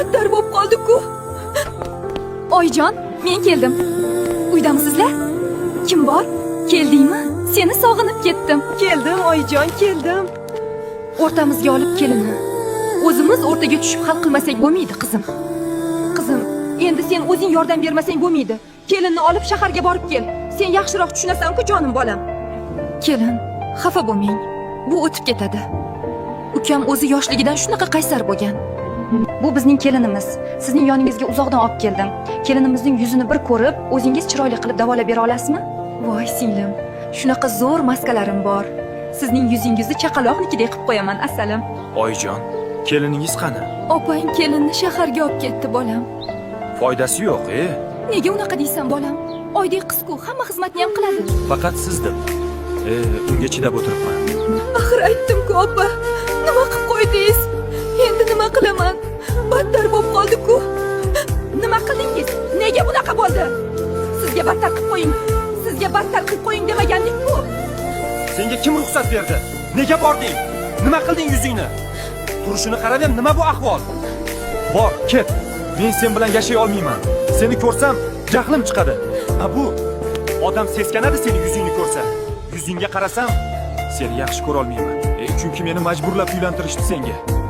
Battar bo'lib qoldi-ku. Oyijon, men keldim. Uydamisizlar? Kim bor? Keldingmi? Seni sog'inib ketdim. Keldim, oyijon, keldim. O'rtamizga olib kelinni. O'zimiz o'rtaga tushib hal qilmasak bo'lmaydi, qizim. Qizim, endi sen o'zing yordam bermasang bo'lmaydi. Kelinni olib shaharga borib kel. Sen yaxshiroq tushunasan-ku, jonim bolam. Kelin, xafa bo'lmang. Bu o'tib ketadi. Ukam o'zi yoshligidan shunaqa qaysar bo'lgan. Bu bizning kelinimiz. Sizning yoningizga uzoqdan olib keldim. Kelinimizning yuzini bir ko'rib, o'zingiz chiroyli qilib davolab bera olasizmi? Voy singlim, shunaqa zo'r maskalarim bor. Sizning yuzingizni chaqaloqnikidek qilib qo'yaman, asalim. Oyijon, keliningiz qani? Opang kelinni shaharga olib ketdi, bolam. Foydasi yo'q, e. Nega unaqa deysan, bolam? Oydek qiz-ku, hamma xizmatni ham qiladi. Faqat siz deb. E, unga chidab o'tiribman. Axir aytdim-ku, opa. Nima qilib qo'ydingiz? Endi nima qilaman? Battar bo'lib qoldi-ku. Nima qildingiz? Nega bunaqa bo'ldi? Sizga battar qilib qo'ying. Sizga battar qilib qo'ying demagandik-ku. Senga kim ruxsat berdi? Nega bording? Nima qilding yuzingni? Turishini qarab ham, nima bu ahvol? Bor, ket. Men sen bilan yashay olmayman. Seni ko'rsam jahlim chiqadi. Ha, bu odam seskanadi seni yuzingni ko'rsa. Yuzingga qarasam seni yaxshi ko'ra olmayman. E, chunki meni majburlab uylantirishdi senga.